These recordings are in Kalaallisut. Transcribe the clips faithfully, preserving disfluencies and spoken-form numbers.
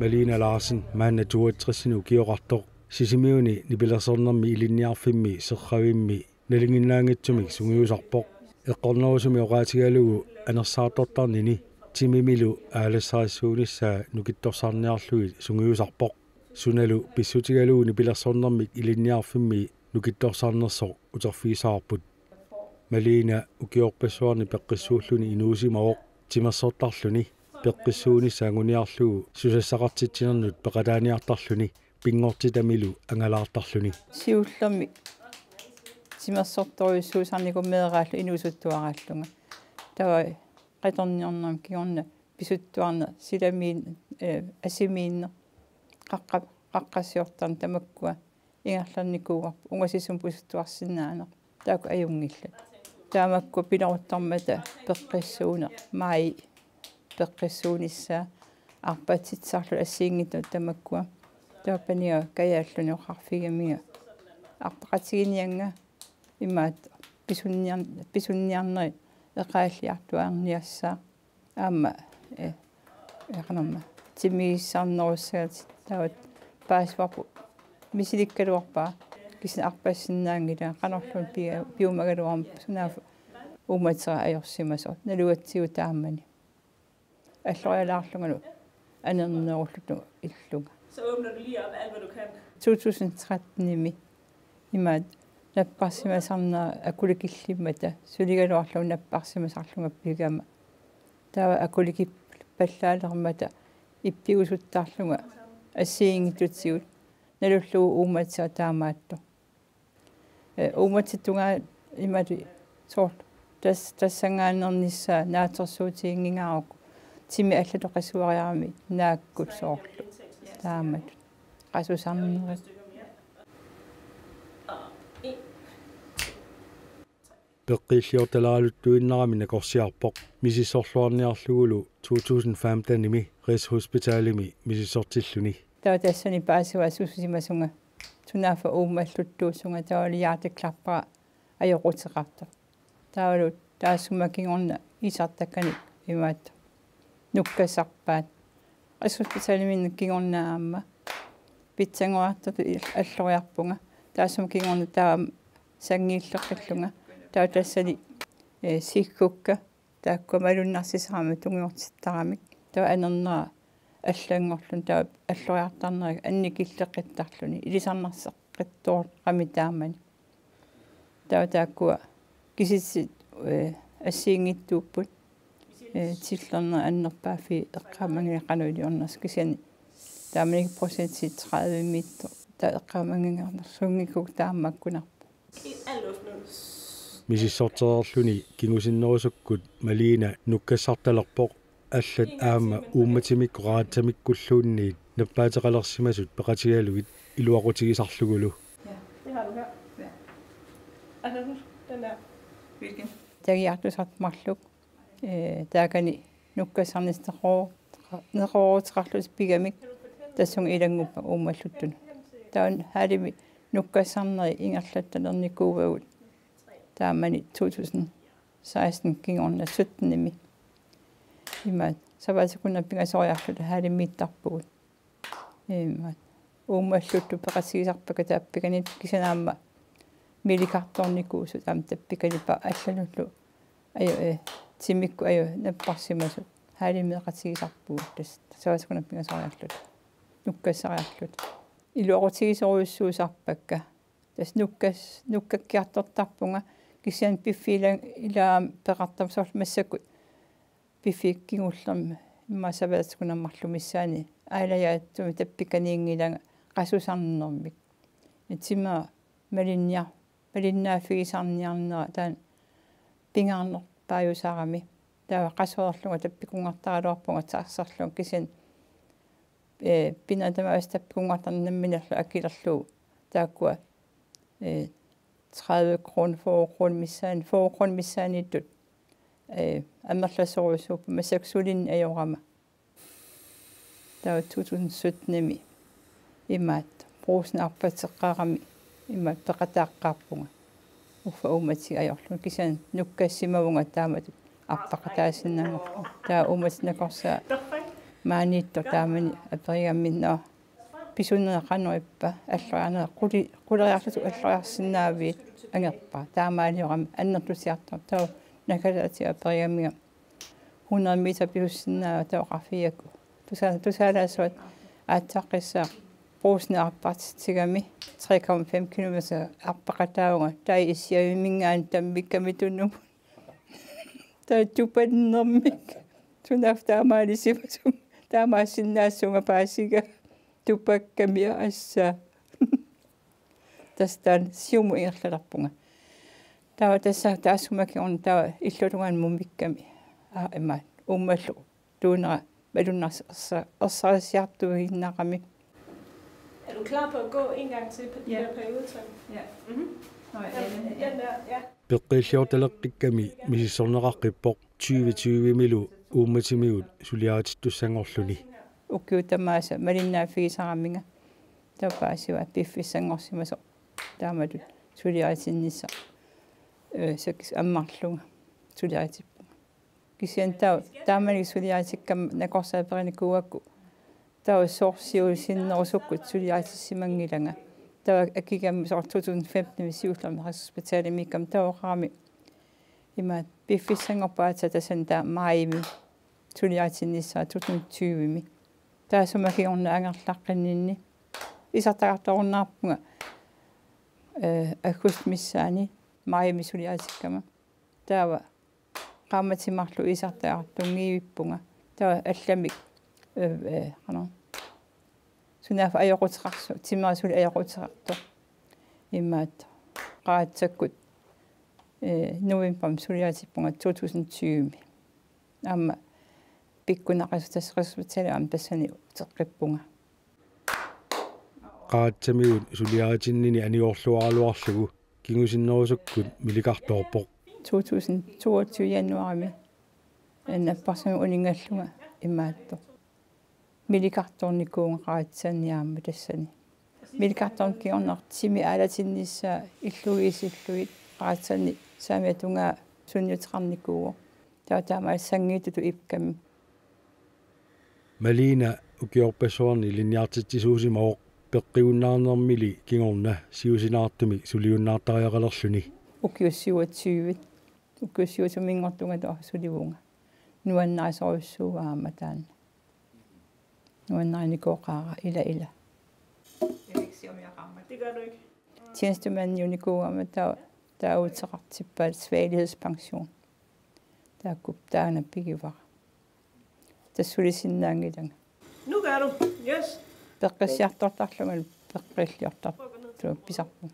Alina Larsen, maanna toogtres ukioqartoq, Sisimiuni nipilersornermi ilinniarfimmi Serravimmi nalinginnaanngitsumik sungiusarpoq. Eqqornerusumik oqaatigalugu anersaartortarnini timimilu aalassarissuunissaa nukittorsarniarlugit sungiusarpoq. Sunalu pissutigalugu nipilersornermik ilinniarfimmi nukittorsarnersoq uterfigissavarput. Malina ukiorpassuarni peqqissuulluni inuusimavoq timersortarluni, peqqissuunissaq anguniarlugu susassaqartitsinernut peqataaniartarluni pinngortitamilu angalaartarluni. Siullermik timersortorujussuusarnikuummik meeraallu inuusuttuaraallunga. Taava qitorniornermi kingorna pisuttuarneq, silamiin-, eh, asimiinneq, qaqqa-, qaqqasiortarneq tamakkua ingerlannikuuarput, ungasisumik pisuttuarsinnaaneq. Taakku ajunngillat. Taamakku pileruttarmata peqqissuuneq, maaji peqqissuunissaa, arpaatitsisarlutik assigiinngitsut tamakkua. Taava paniga kajaalluni oqarfigamiga: Arpaqatiginiannga imaattoq pisunniar-, pisunniarnerit eqaalliartuaarniassaaq. Aamma, eh, eh, qanormaa, timigissarnerussagaluarlutit, taava paasivarput misilikkaluarpara, kisianni arpassinnaanngilanga, qanorluunniit pia-, piumagaluarmat sunaaffa uummatera ajorsimasoq, nalugatsigu taamani. Allorialaarlungalu anernerullunga illunga. Så åbner du lige op alt, hvad du kan. To tusind tretten-imi imaattoq napparsimasarnera akulikillimmata suligaluarlunga napparsimasarlunga pigama. Taava akulikippallaalermata ippigusuttarlunga assigiinngitsutigut, nalullugu uummatera taamaattoq. Eh, uummatittunga imaattoq soorlu tas-, tassanngaanneernissaa naatsorsuutiginngingaarukku, timi allatut qisuariarami naakkut soorlu taamatut qasusarnerit. Peqqiilliortaleraluttuinnarami nakorsiarpoq, misissorluarniarlugulu to tusind femten-imi Rigshospitalimi misissortilluni. Taava tassani paasivaa sususimasunga, sunaaffa uummalluttuusunga, taavalu hjerteklapper ajoquteqartoq. Taavalu taassuma kingorna iisartakkanik imaattoq nukkassarpaat. Rigshospitalimi kingorna aamma pitsanngoriartortutut il-, alloriarpunga. Taassuma kingorna taava sanngiilleqqillunga. Taava tassani, eh, siggukka taakkua malunnarsisaramik tungujortittaramik. Taava anernera allanngorluni, taava alloriartarnera annikilleqqittarluni, ilisarnarseqqittoorami taamani. Taava taakkua kisitsisit, eh, assigiinngitsuupput, eh, tillernerit annerpaaffiit eqqaamanngilaat qanoq iliornersoq, kisianni taamanikkut procentit tredive-miittoq, taava eqqaamannginnersuunngikkukkit taama makkunarpoq. Misissortereerluni kingusinnerusukkut Malina nukkassartalerpoq, allat aamma uummatimikkut qaratsamikkulluunniit nappaateqalersimasut peqatigalugit iluaqutigisarlugulu. Ja, det har du her. Ja. Altså, husk den der. Hvilken? Tagiartusartoq marluk. Eh, taakani nukkassarnissaq neqeroo-, neqerooruteqarlutik pigamik tassunga ilannguppata uummalluttunut. Taava hallimi nukkassarnerit ingerlattalernikuuagut taamani to tusind seksten kingorna sytten-imi. Imaattoq sapaatip akunnera pingasoriarluta hallimiittarpugut. Imaattoq uummalluttut peqatigisarpakka tappikaniittut, kisianni aamma milikartoornikuusut aamma tappikaniippaat allanullu. Ajo, eh, timikkut ajo napparsimasut. Hallimeeqatigisarpugut tassa sapaatip akunnera pingasoriarluta. Nukkassariarluta. Iluaqutigisorujussuusarpakka. Tassa nukkas-, nukkakkiartortarpunga, kisianni piffissap ila-, ilaa peqartarpoq, soorlu massakkut piffissap kingullermi immaqa sapaatip akunnera marluk missaani aalajaatsumik tappikaniinngilanga qasusarnermik. Timera malinnia-, malinnaaffigisarniarnera taanna pingaarnerpaajusarami. Taava qasuerlunga tappikunngartaraluarpunga taarserlunga, kisianni, eh, pinaa tamaasa tappikunngartarneq namminerlu akilerlugu taakkua, eh, tredive kroner, fyrre kroner missaani, fyrre kroner missaaniittut, eh, amerlasoorujussuupput, massakkut sulineq ajorama. Taava to tusind sytten-imi imaattoq Brugsen arpatseqqaarami imaattoq peqataaqqaarpunga. Uffa uummatiga ajorlunga, kisianni nukkassimavunga taamatut arpaqataasinnaanngorlunga. Taava uummatit nakorsaat Maaniittoq taamani aperigamminni pisuneeqanerippa alloriarneq quli-, quleriarlutik alloriarsinnaaviit angerpaa. Taamaaliorami annertusiartoq taava nakalaatia aperigammiga hundrede meter pisussinnaava taava oqarfigaakku. Tusa-, tusaalaassuat aatsaqqissaaq Brugsenip arpatsigami tre komma fem kilometer arpaqataavunga taava issiavimminngaanniit tammikkami tunumut. Taava tupannermik. Sunaaffa taamaalisimasup. Taamaassinnaassuunga paasiga. Tupakkami assaa. Tassa taanna siumut ingerlalerpunga. Taava tassa taassuma kingorna taava illuatungaanut mumikkami. Aa, imaat. Uummallu tuunera malunnarsi-, ersa-, ersarissiartuinnarami. Er du klar på at gå en gang til på de Ja. der perioder, Tom? Ja. Mhm. Nå, ja, Jamen, den her. Den der, ja. Peqqiilliortaleqqikkami misissorneqaqqippoq tyve tyve-milu uummatimigut suliaritittussanngorluni. Ukiut tamaasa malinnaaffigisaraminga taava paasivaat piffissanngorsimasoq taamatut suliaritinnissaq. Ee, sakis ammarlunga suliaritippunga. Kisianni taava taamani suliaritikkama nakorsat aperinikuugakku taava soorlu siusinnerusukkut suliaritissimanngilanga. Taava akigami soorlu to tusind femten siullermi Rigshospitalimiikkama taava oqarami imaat piffissanngorpat aatsaat tassani taava maajimi suliaritinnissaa to tusind tyve-mi. Taassuma kingorna angerlaqqinninni isertagartorunnaarpunga, ee, augustip missaani maajimi suliaritikkama. Taava qaammatit marluk isertagartunngivippunga. Taava allamik, ee, ee, qanoq. Sunaaffa ajoquteqarsoq, timera suli ajoquteqartoq. Imaattoq. Qaratsakkut, ee, novembarimi suliaritippunga to tusind tyve-mi. Aamma pikkunaqisut tassa Rigshospitalimi aamma tassani uteqqippunga. Qaratsamigut suliaritinnini anigorluaraluarlugu kingusinnerusukkut milikartoorpoq. To tusind toogtyve januarimi napparsimavunga uninngallunga imaattoq. Milikartoornikuuvunga qaratsanni aamma tassani. Milikartoorneq kingorna timi aalatinnissaa illugiit illugit qaratsanni saamiata tungaa sunniuteqarnikuuvoq. Taava taamaasillunga sanngiittutut ipkami. Malina ukiorpassuarni ilinniartitsisuusimavoq peqqiunnaarnermili kingorna siusinaartumik suliunnaartariaqalerluni. Ukiut syvogtyve. Ukiut syvogtyve-minngortunga taava sulivunga. Nuannarisorujussuuara aamma taanna. Nuannarinikooqaara ila ila. Det gør du ikke. Tjenestemandiunikuugama taava, taava uteqartippaat svaghedspension. Taakku taanna pigivara. Tassa sulisinnaanngilanga. Nu gør du. Yes. Peqqissiartortarlunga peqqiilliortartoq pisarpunga.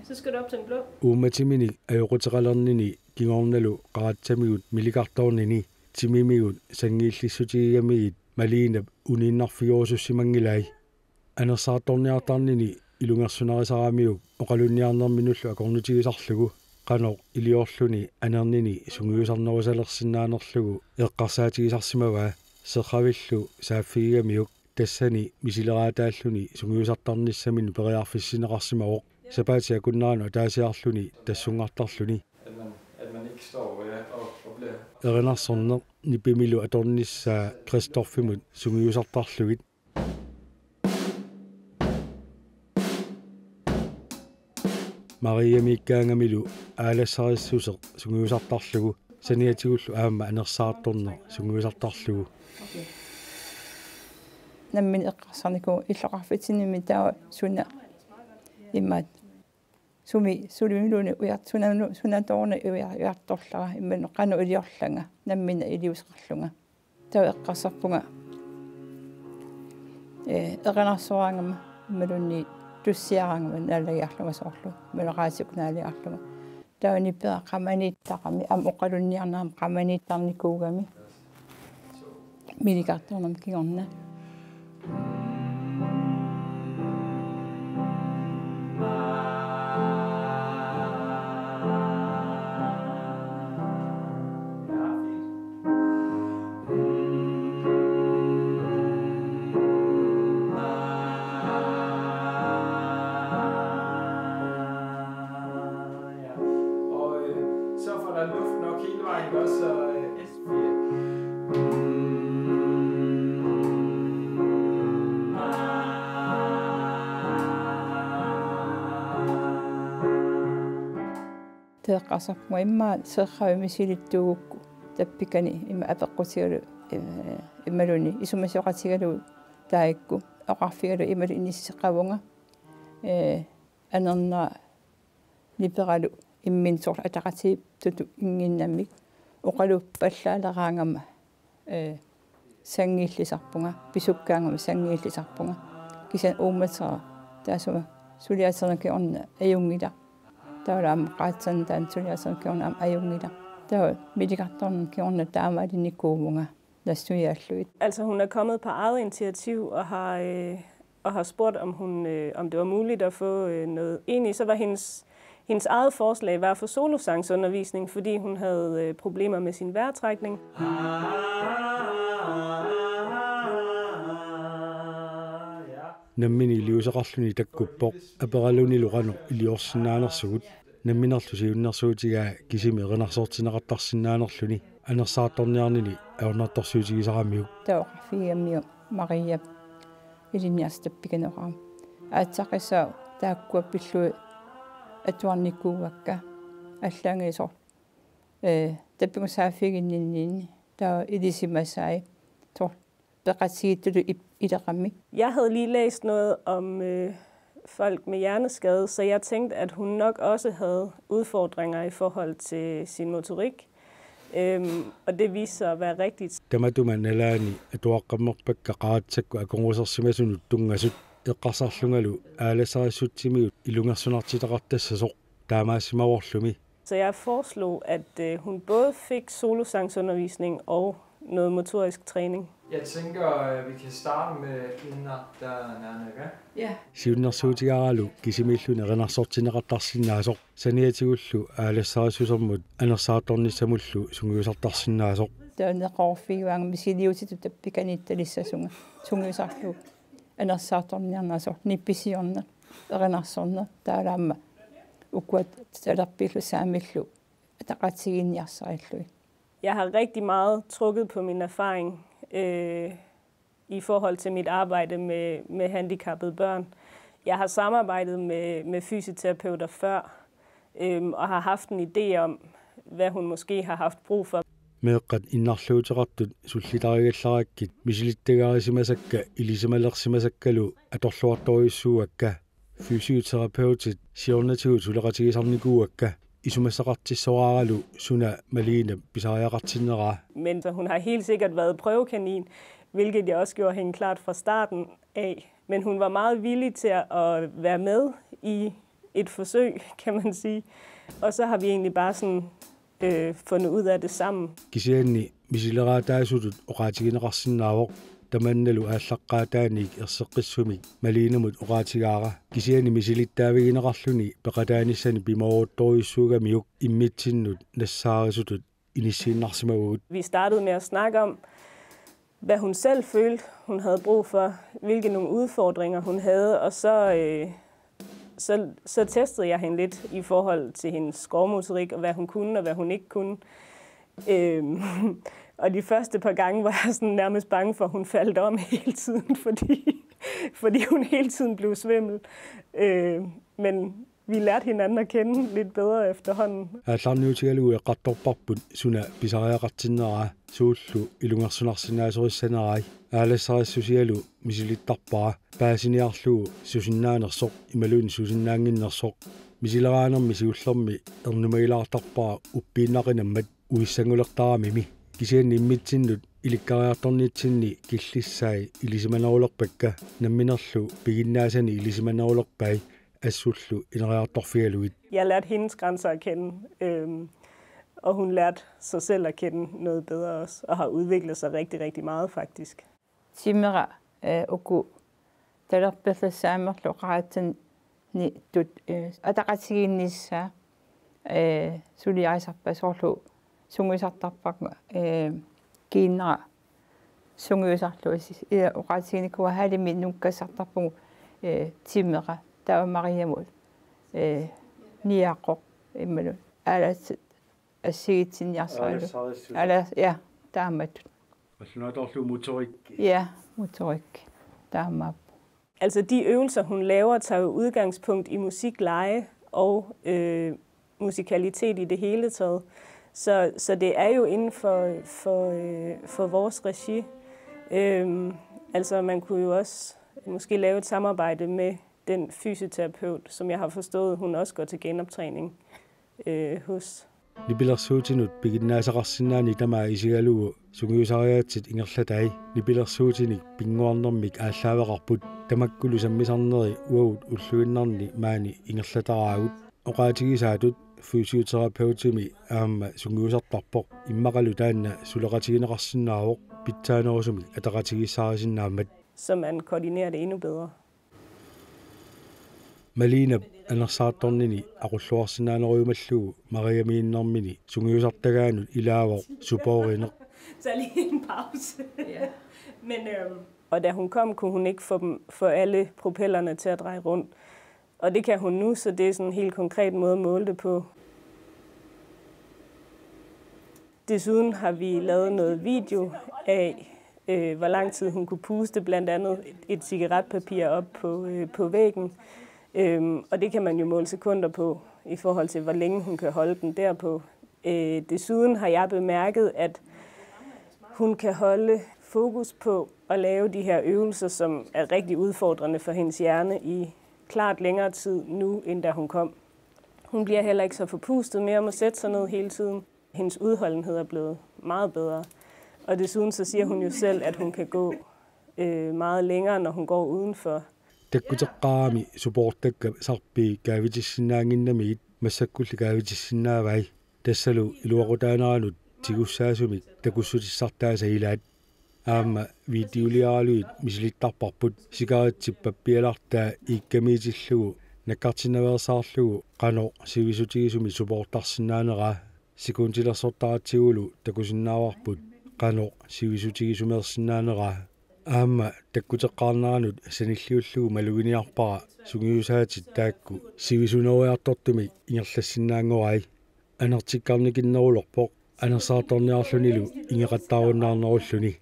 Så skal du op til den blå. Uummatiminik ajoquteqalernini kingornalu qaratsamigut milikartoornini timimigut sanngiillissutigigamigit Malinap uniinnarfigerusussimanngilai. Anersaartorniartarnini ilungersunarisaramiuk oqalunniarnerminullu akornutigisarlugu qanoq iliorluni anernini sungiusarnerusalersinnaanerlugu eqqarsaatigisarsimavaa Serravillu saaffigigamiuk tassani misileraataalluni sungiusartarnissaminut periarfissinneqarsimavoq sapaatip akunneranut ataasiarluni tassunngartarluni. At man, at man ikke står, ja, og, og bliver Erinarsorneq nipimilu atornissaa Christoffimut sungiusartarlugit. Mariamiikkaangamilu aalassarissuseq sungiusartarlugu saniatigullu aamma anersaartorneq sungiusartarlugu. Nammineq eqqarsarnikuuvoq illoqarfitsinni taava suna imaat. Sumi, sumiluunniit ujar-, suna, sunatooruna ujar-, ujartorlara, imaluunniit qanoq iliorlanga, nammineq iliuuseqarlunga. Taava eqqarsarpunga, ee, erinarsoraangama, imaluunniit tussiaraangama naalagiarlunga soorlu, imaluunniit radiukkut naalagiarlunga. Taava nipera qamaniittarami, aamma oqalunniarneq aamma qamaniittarnikuugami. Milikartoornermut kingorna. Og øh, så får der luft nok hele vejen, ikke også? Så, øh, S fire. Eqqarsarpunga immaqa serrami misilittuugukku tappikani ima apeqqutigalugu, eh, imaluunniit isumasioqatigalugu taakku oqarfigalugu imaluunniit inisseqavunga, eh, anernera niperalu imminut soorlu ataqatigiittutut innginnamik oqaluppallaaleraangama, eh, sanngiillisarpunga, pisukkaangama sanngiillisarpunga. Kisianni uummatera taassuma suliassarneq kingorna ajunngilaq. Taavalu aamma qaatsanneq taanna suliassarneq kingorna aamma ajunngilaq. Taava milikartorneq kingorna taamaalinnikuuvunga nassuiaallugit. Altså, hun er kommet på eget initiativ og har, øh, og har spurgt, om hun, øh, om det var muligt at få, øh, noget. Egentlig så var hendes, hendes eget forslag var at få solosangssundervisning, fordi hun havde, øh, problemer med sin vejrtrækning. Nammineq iliuuseqarluni takkuppoq, aperalunilu qanoq iliorsinnaanersugut. Namminerlu siunnersuutigaa kisimi erinarsortinneqartarsinnaanerluni anersaartorniarnini ajornartorsiutigisaramiuk. Taava oqarfigigamiuk Maria ilinniartitap pikanoqaam. Aatsaat qissaaq taakkua pillugit atuarnikuuakka allaanngilaq soorlu, eh, tappikut saaffiginninninni taava ilisimasai soorlu peqatigiittutut ip-, ileqami. Jeg havde lige læst noget om, øh, folk med hjerneskade, så jeg tænkte, at hun nok også havde udfordringer i forhold til sin motorik. Øhm, og det viste sig at være rigtigt. Tamatuma nalaani atuaqqammerpakka qaratsakkut akornusersimasunut tunngasut, eqqarsarlungalu aalassarissutsimigut ilungersunartitaqartassasoq taamaasimavorlumi. Så jeg foreslog, at, øh, hun både fik solosangsundervisning og noget motorisk træning. Jeg tænker, øh, vi kan starte med Inna Dananaga. Ja. Siunnersuutigaaralu kisimiilluni erinarsortinneqartarsinnaasoq saniatigullu aalassarissusermut anersaartornissamullu sungiusartarsinnaasoq. Taanna oqarfigaanga misiliutitut tappikaniittalissasunga sungiusarlugu anersaartorniarnersoq, nipisiorneq, erinarsorneq, taavalu aamma ukua talerpiillu saamillu ataqatigiinniarsarillugit. Jeg har rigtig meget trukket på min erfaring, øh, i forhold til mit arbejde med, med handicappede børn. Jeg har samarbejdet med, med fysioterapeuter før, øhm, og har haft en idé om, hvad hun måske har haft brug for. Meeqqat innarluuteqartut sullitarigallaraakkit misilittagaarisimasakka ilisimalersimasakkalu atorluartorujussuuakka. Fysioterapeutit siornatigut suleqatigisarnikuuakka isumassaqartissoraaralu suna Malene pisariaqartinneraa. Men så hun har helt sikkert været prøvekanin, hvilket jeg også gjorde hende klart fra starten af. Men hun var meget villig til at, at være med i et forsøg, kan man sige. Og så har vi egentlig bare sådan, øh, fundet ud af det sammen. Kisianni misileraataasutut oqaatigineqarsinnaavoq tamannalu aallaqqaataaniit erseqqissumik Malinemut oqaatigaara. Kisianni misilittaavigineqarluni peqataanissani pimooruttorujussuugamiuk immitsinnut nassaarisutut inissiinnarsimavagut. Vi startede med at snakke om, hvad hun selv følte, hun havde brug for, hvilke nogle udfordringer hun havde, og så, øh, så, så testede jeg hende lidt i forhold til hendes skovmotorik, og hvad hun kunne, og hvad hun ikke kunne. Øhm, og de første par gange var jeg sådan nærmest bange for, at hun faldt om hele tiden, fordi, fordi hun hele tiden blev svimmel. Øh, men vi lærte hinanden at kende lidt bedre efterhånden. Aallarniutigalugu eqqartorparput suna pisariaqartinneraa, suullu ilungersunarsinnaasorissanerai. Aalassarissusialu misilittarpara paasiniarlugu susinnaanersoq imaluunniit susinnaannginnersoq. Misileraanermi siullermi ernumagilaartarpara uppiinnaqinammat uissanngulertaramimi. Kisianni immitsinnut ilikkariartornitsinni killissai ilisimanerulerpakka, namminerlu piginnaasani ilisimanerulerpai assullu ineriartorfigalugit. Jeg lærte hendes grænser at kende, øhm, og hun lærte sig selv at kende noget bedre også, og har udviklet sig rigtig, rigtig meget faktisk. Timera, eh, uku talerpiillu saamerlu qaratsanniittut, eh, ataqatigiinnissaa, eh, suliarisarpaa soorlu sungiusartarpakka, eh, kiinnera sungiusarlugu si-, ila oqaatiginikuuara halimi nukkassartarpugut, eh, timera taava Mariamut, eh, niaqoq imaluunniit aalassat assigiitsinniarsaralugu. Aalassarissuseq. Aala-, ja, taamatut. Qallunaatoorlu motorikki. Ja, motorikki. Taamaappoq. Altså, de øvelser, hun laver, tager jo udgangspunkt i musik, lege og, øh, musikalitet i det hele taget. Så, så det er jo inden for, for, øh, for vores regi. Øhm, altså man kunne jo også måske lave et samarbejde med den fysioterapeut, som jeg har forstået, hun også går til genoptræning øh, hos. Nipilersuutinut piginnaasaqarsinnaanini tamaat isigalugu sungiusariaatsit ingerlatai. Nipilersuutinik pinnguarnermik aallaaveqarput, tamakkulu sammisarneri uagut ulluinnarni maani ingerlataraagut. Oqaatigisaatut fysioterapeutimi aamma sungiusartarpoq, immaqalu taanna suleqatigineqarsinnaavoq pitsaanerusumik ataqatigiissaarisinnaammat. Så man koordinerer det endnu bedre. Malinap anersaartornini aqulluarsinnaanerujumallugu Mariamiinnermini sungiusartagaanut ilaavoq supoorineq. Så lige en pause. Ja. Men, øhm, og da hun kom, kunne hun ikke få, dem, få alle propellerne til at dreje rundt. Og det kan hun nu, så det er sådan en helt konkret måde at måle det på. Desuden har vi lavet noget video af, øh, hvor lang tid hun kunne puste, blandt andet et cigaretpapir op på, øh, på væggen. Øhm, og det kan man jo måle sekunder på, i forhold til, hvor længe hun kan holde den derpå. Øh, desuden har jeg bemærket, at hun kan holde fokus på at lave de her øvelser, som er rigtig udfordrende for hendes hjerne i klart længere tid nu, end da hun kom. Hun bliver heller ikke så forpustet mere, må sætte sig ned hele tiden. Hendes udholdenhed er blevet meget bedre. Og desuden så siger hun jo selv, at hun kan gå øh, meget længere, når hun går udenfor. Takkuteqqaarami supoortakka sarpii kaavitissinnaannginnamigit massakkulli kaavitissinnaavai. Tassalu iluaqutaaneranut tigussaasumik takussutissartaasa ilaat. Aamma videoliaralugit misilittarparput sigaretsip pappialartaa iikkamiitillugu nakkartinnaveersaarlugu qanoq sivisutigisumik supoortarsinnaaneraa. Sekundilersortaratsigulu takusinnaavarput qanoq sivisutigisumeersinnaaneraa. Aamma takkuteqqaarneranut sanilliullugu maluginiarpara sungiusaatit taakku sivisunerujussuartumik ingerlassinnaanngorai. Anertikkarnikinnerulerpoq anersaartorniarlunilu ingeqattaarunnaarnerulluni.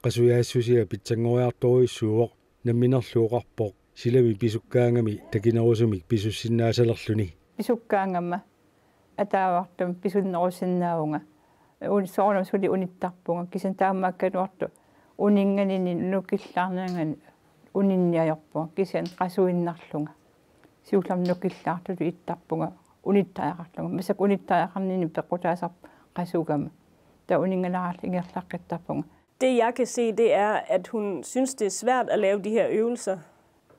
Qasujaassusia pitsanngoriartorujussuuvoq, namminerlu oqarpoq silami pisukkaangami takinerusumik pisussinnaasalerluni. Pisukkaangama ataavartumik pisunnerusinnaavunga. Uni-, soorunami suli unittarpunga. Kisianni taamaakkaluartoq uninngaanniit nukillaarnianngilanga uninni ajorpunga. Kisianni qasuinnarlunga. Siullermik nukillaartutut ittarpunga. Unittariaqarlunga. Massakkut unittariaqarnini peqqutaasarpoq qasugama. Taava uninngalaarallarlunga ingerlaqqittarpunga. Det, jeg kan se, det er, at hun synes, det er svært at lave de her øvelser.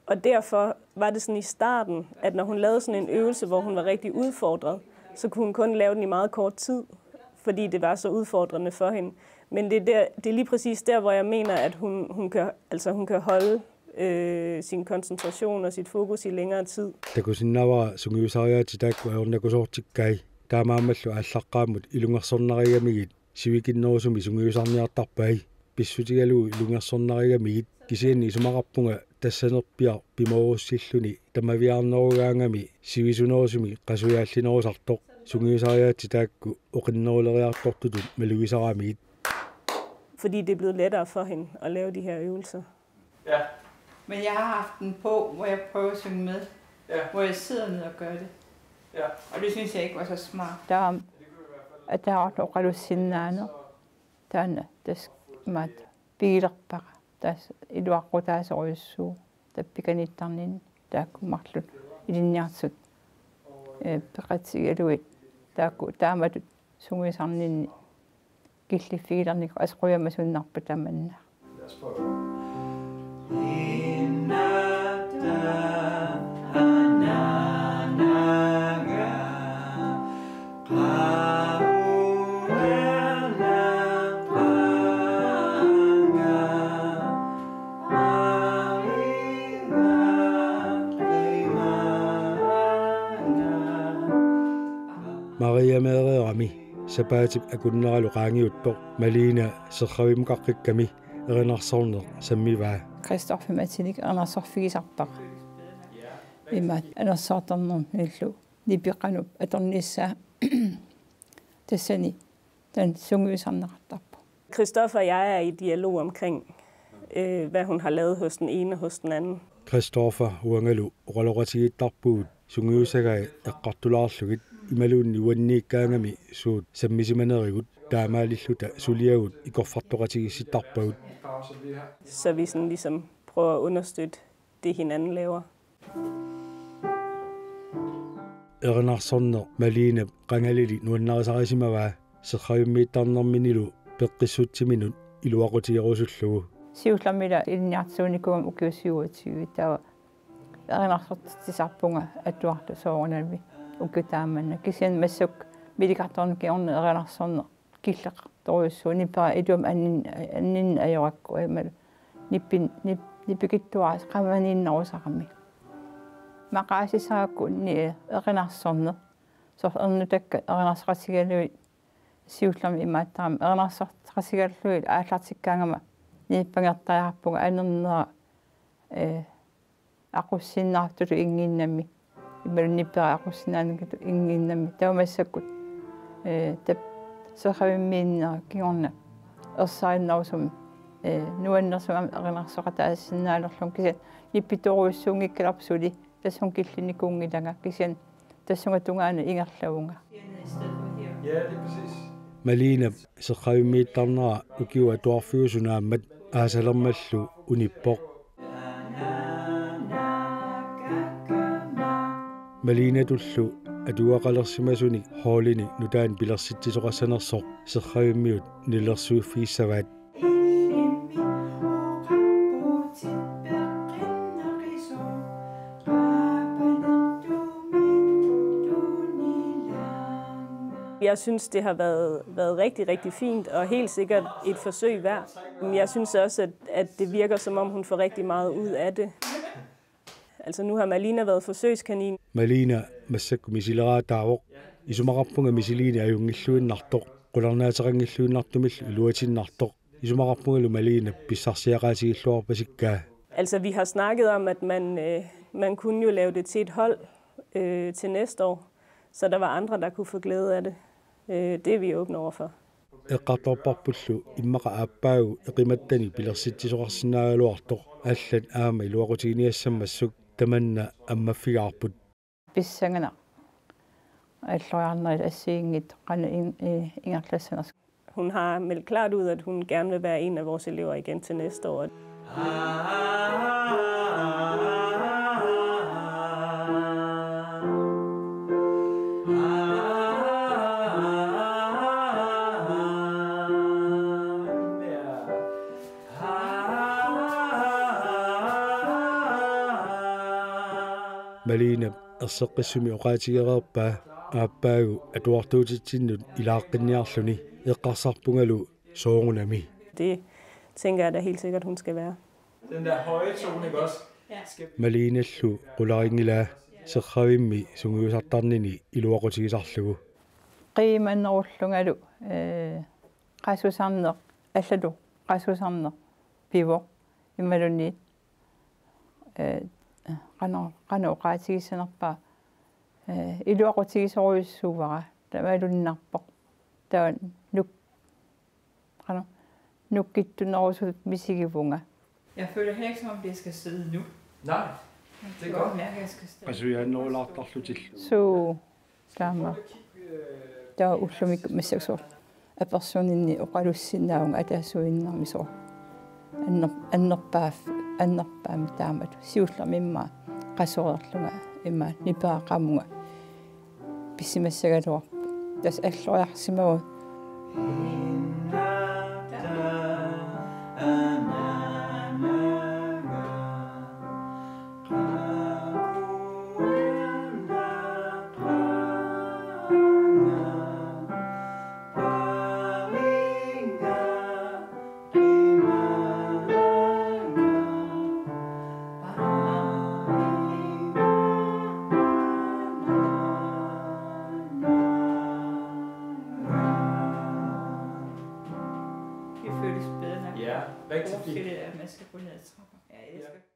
Og derfor var det sådan i starten, at når hun lavede sådan en øvelse, hvor hun var rigtig udfordret, så kunne hun kun lave den i meget kort tid, fordi det var så udfordrende for hende. Men det er, der, det er lige præcis der, hvor jeg mener, at hun, hun, kan, altså hun kan holde øh, sin koncentration og sit fokus i længere tid. Takusinnaavara sungiusariaatsit taakku ajornakusoortikkai. Taamaammallu aallaqqaammut ilungersornarigamigit sivikinnerusumik sungiusarniartarpai. Pissutigalugu ilungersornarigamigit, kisianni isumaqarpunga tassanerpiaq pimoorussilluni tamaviaarnerugaangami sivisunerusumik qasujallinerusartoq sungiusariaatsit taakku oqinneruleriartortutut malugisaramigit. Fordi det er blevet lettere for hende at lave de her øvelser. Ja. Men jeg har haft den på, hvor jeg prøver at synge med, ja, hvor jeg sidder ned og gør det. Ja. Og det synes jeg ikke var så smart. Taava ataavarlu oqalussinnaaneq taanna tassa imaattoq pigilerpara. Tassa iluaqutaasorujussuuvoq tappikaniittarninni taakku marluk ilinniartut, eh, peqatigalugit taakku taamatut sungiusarninni killiffigilernikut aseqqujamasunnarpa tamanna. Maria Meereerami sapaatip akunneralu qaangiuttoq Malina Serravimukaqqikkamik erinarsorneq sammivaa. Christofferimik atilik erinarsorfigisarpara. Imaattoq anersaartornermillu nipi qanoq atornissaa tassani taanna sungiusarneqartarpoq. Christoffer og jeg er i dialog omkring, øh, hvad hun har lavet hos den ene og hos den anden. Christoffer uangalu oqaloqatigiittarpugut Sungiusagai eqqartulaarlugit imaluunniit uanniikkaangami suut sammisimanerigut taamaalilluta suliagut ikorfartoqatigiissittarpagut. Så vi sådan ligesom prøver at understøtte det, hinanden laver. Erinarsorneq Malinap qangalili nuannarisarisimavaa serravimmiittarnerminilu peqqissutsiminut iluaqutigerusullugu. Siullermik ila ilinniartitsinikuugama ukiut syvogtyve taava erinarsortitsisarpunga atuartut soorunami ukiut taamani. Kisianni massakkut milikartorneq kingorna erinarsorneq killeqartorujussuuvoq, nipera iluamik annin-, anninneq ajorakku imaluunniit nipi-, nip-, nipikitsuaraq qamaniinnerusarami. Maqaasisarakkit erinarsorneq, soorlu ernutakka erinarsoqatigalugit siullermik imaattarami erinarsoqatigalugit aallartikkaangama niippangertariaqarpunga anernera, ee, aqussinnaartutut innginnami, imaluunniit nipera aqussinnaanngitsutut innginnami, taava massakkut, ee, tap-, serravimmiinneq kingorna ersarinnerusumik, ee, nuannersumik aamma erinarsoqataasinnaalerlunga, kisianni nipitorujussuunngikkaluarpoq suli, tassunga killinnikuunngilanga, kisianni tassunga tungaanut ingerlavunga. Malinap serravimmiittarnera ukiup atuarfiusoq naammat aasalermallu unippoq. Malinatullu atugaqalersimasunik holdini nutaanik pilersitsisoqassanersoq serravimmiut nalilersuiffigissavaat. Jeg synes, det har været, været rigtig, rigtig fint, og helt sikkert et forsøg værd. Men jeg synes også, at, at det virker, som om hun får rigtig meget ud af det. Altså, nu har Malina været forsøgskanin. Malina massakkut misileraataavoq. Isumaqarpunga misiliineq ajunngilluinnartoq. Qularnaateqanngilluinnartumillu iluatinnartoq. Isumaqarpungalu Malinap pissarsiaqaatigilluarpasikkaa. Altså, vi har snakket om, at man, øh, man kunne jo lave det til et hold, øh, til næste år, så der var andre, der kunne få glæde af det. Øh, det er vi åbne over for. Eqqartorparpullu immaqa aappaagu eqimattanik pilersitsisoqarsinnaagaluartoq, allat aamma iluaqutiginiassammassuk tamanna ammaffigaarput. Pissanganaq alloriarnerit assigiinngitsut qanoq in-, i-, ingerlassanersoq. Hun har meldt klart ud, at hun gerne vil være en af vores elever igen til næste år. Malinap erseqqissumik oqaatigereerpaa aappaagu atuartuutitsinnut ilaaqqinniarluni, eqqarsarpungalu soorunami. Det tænker jeg da helt sikkert, hun skal være. Den der høje tone, ikke også? Malinallu qularinngilaa serravimmi sungiusartarnini iluaqutigisarlugu. Qiimanerullungalu, ee, qasusarneq, allatut qasusarneq pivoq imaluunniit, ee, qanoq, qanoq oqaatigissanerpara, ee, iluaqutigisorujussuuara, tamalluinnarpoq. Taava nuk-, qanoq, nukkittunerusutut misigivunga. Jeg føler heller ikke, som om det skal sidde nu. Nej, det er godt. Mærke, at jeg skal stå. Qasujaannerulaartarlutillu. Suu, taama. Taava ullumikkut massakkut apersuninni oqalussinnaavunga ataasiinnarmik soorlu. Anner-, annerpaaf-, annerpaamik taamatut. Siullermik immaqa qasureerlunga immaqa nipera qamunga pisimassagaluarpoq. Tassa alloriarsimavoq. Det føles bedre, når Ja, rigtig fint. Det der, man skal gå ned ad trappen. Ja, jeg elsker.